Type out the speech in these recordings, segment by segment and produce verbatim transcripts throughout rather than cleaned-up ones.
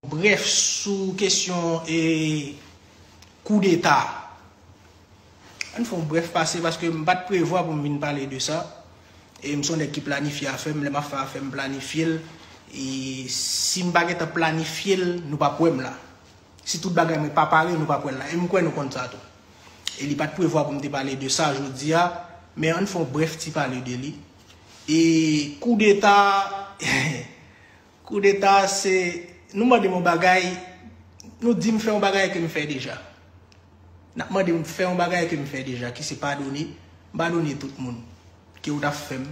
Brèf, sou kesyon e koudeta. Ann fè yon brèf pase paske m pa t prevwa pou m vin pale de sa. E m se yon nèg ki planifye afè m, lè m ap fè afè m planifye l. E si m pa gentan planifye l, nou p ap wè m la. Si tout bagay mwen pa pare, nou p ap wè l la. E m kwè nou konn sa tou. E li pa t prevwa pou m te pale de sa jodi a, men ann fè yon brèf ti pale de li. E koudeta, koudeta se, nou mande m yon bagay, nou di m fè yon bagay ke m fè deja. N ap mande m fè yon bagay ke m fè deja, ki se padone, m padone tout moun. Ke w t ap fè m,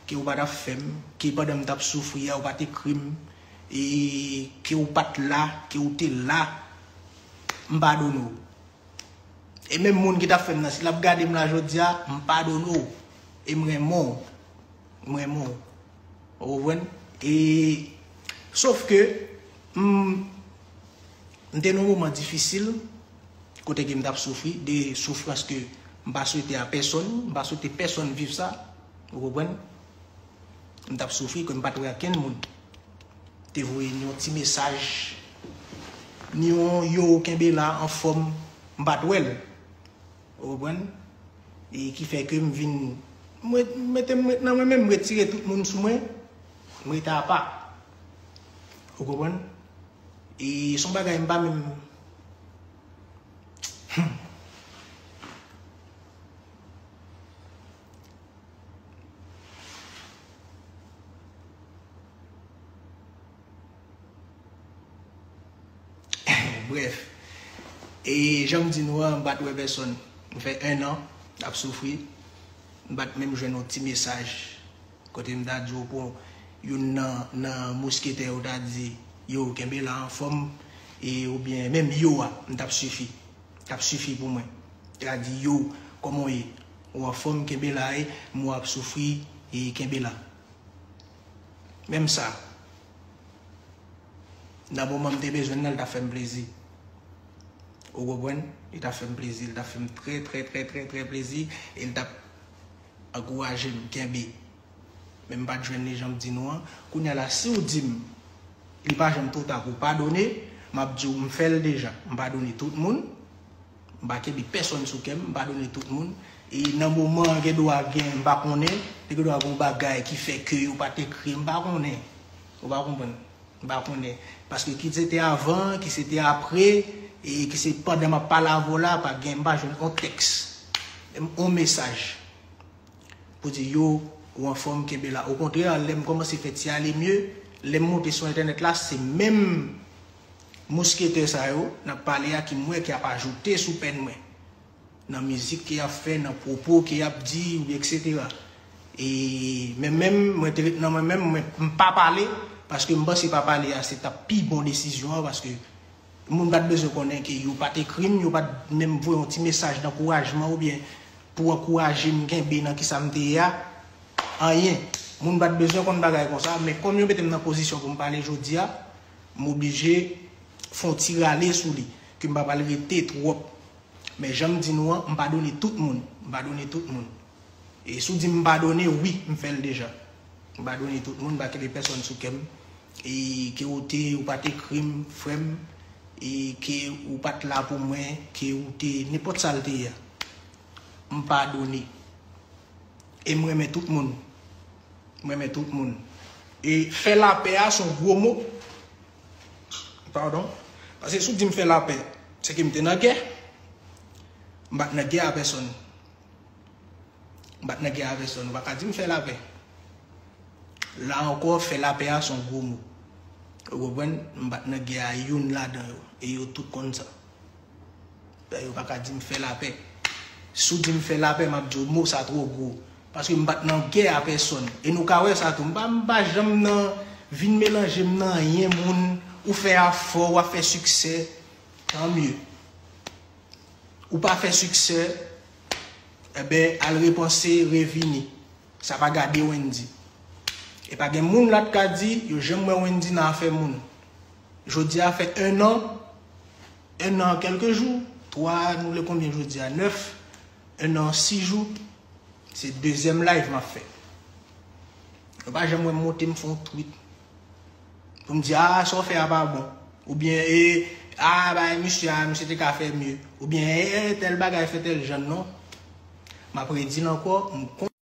ke w pa t ap fè m, ke pandan m t ap soufri a, ou pa t ekri m, e ke w pa t la, ke w te la, m padone w. E menm moun ki t ap fè m nan, si l ap gade m la jodi a, m padone w. E m renmen w. M renmen w. Ou konprann? E, sof ke, m, m te nan yon moman difisil, kote ke m t ap soufri, de soufrans ke m pa swete a pèsonn, m pa swete pèsonn viv sa. Ou konprann? M t ap soufri, ke m pa t wè akenn moun. Te voye ni yon ti mesaj, ni yon yo kenbe la anfòm, m pa t wè l. Ou konprann? E ki fè ke m vin, m ret, m mete, m ret nan mwen menm, m retire tout moun sou mwen, m rete apa. Ou konprann? E se yon bagay m pa menm. Hmm. Brèf, e jan m di nou an, m pa t wè pèsonn. M fè en an ap soufri. M pa t menm jwenn yon ti mesaj kote m ta di w pou youn nan, nan mousketè yo ta di, yo, kenbe la anfòm, e oubyen menm yo a, m t ap sifi. T ap sifi pou mwen. Yo ta di, yo, kòman w ye? Ou anfòm, kenbe la, e m wè w ap soufri, e kenbe la. Menm sa, nan moman m te bezwen nan, l t ap fè m plezi. Ou konprann? Li t ap fè m plezi, li t ap fè m trè, trè, trè, trè, trè plezi, e li t ap ankouraje m, kenbe. Men m pa t jwenn li jan m di nou an. Kounye a la, si w di m, li pa janm twò ta pou w padone, m ap di w, m fè l deja. M padone tout moun. M pa kenbe pèsonn sou kè m, m padone tout moun. E nan moman an, gen dwa gen, m pa konnen, te gen dwa gen yon bagay ki fè ke yo pa t ekri, m pa konnen. Ou pa konprann? M pa konnen. Paske ki se te avan, ki se te apre, e ki se pandan m ap pale avè w la, pa gen, m pa jwenn yon tèks, yon mesaj pou di yo, ou anfòm, kenbe la. Okontrè, lè m kòmanse fè ti ale mye, lè m monte sou entènèt la, se menm mousketè sa yo n ap pale a ki m wè ki ap ajoute sou pèn mwen. Nan mizik ke y ap fè, nan pwopo ke y ap di, oubyen etsetera. E, men menm, mwen te ret nan mwen menm, mwen, m pa pale, paske m panse pa pale a, se t ap pi bon desizyon an, paske moun pa t bezwen konnen ke yo pa t ekri m, yo pa t menm voye yon ti mesaj dankourajman oubyen pou ankouraje m kenbe nan kisa m te ye a. Anyen. Moun pa t bezwen konn bagay konsa, men kòm yo mete m nan pozisyon pou m pale jodi a, m oblije fè yon ti rale sou li, ke m pa pral rete twòp. Men jan m di nou an, m padone tout moun. M padone tout moun. E si w di m padone, wi, m fè l deja. M padone tout moun, m pa kenbe pèsonn sou kè m. E ke w te, ou pa t ekri m, frè m, e ke ou pa t la pou mwen, ke ou te, nenpòt sa l te ye a. M padone. E m renmen tout moun. M renmen tout moun. E fè lapè a se yon gwo mo. Padon. Paske si w di m fè lapè, se ke m te nan gè. M pa t nan gè a pèsonn. M pa t nan gè a pèsonn. Ou pa ka di m fè lapè. La ankò, fè lapè a se yon gwo mo. Ou konprann? M pa t nan gè a youn ladan yo. E yo tout konn sa. Yo pa ka di m fè lapè. Si w di m fè lapè, m ap di w mo sa twò gwo. Paske m pa t nan gè a pèsonn. E nou ka wè sa tou. M pa, m pa janm nan vin melanje m nan anyen moun. Ou fè afè, w ap fè siksè. Tan mye. Ou pa fè siksè, enben, al repanse, revini. Sa pa gade Wendy. E pa gen moun la t ka di, yo janm wè Wendy nan afè moun. Jodi a fè en an, en an kèlke jou, twa, nou le konbyen jodi a, nèf, en an sis jou, se dezyèm live m ap fè. Yo pa janm wè m monte m fè yon tweet. Pou m di, a, sa w fè a pa bon. Oubyen, e, a, bay misye a, misye te ka fè mye. Oubyen, e, tèl bagay fè tèl jan, non. M ap redi l ankò, m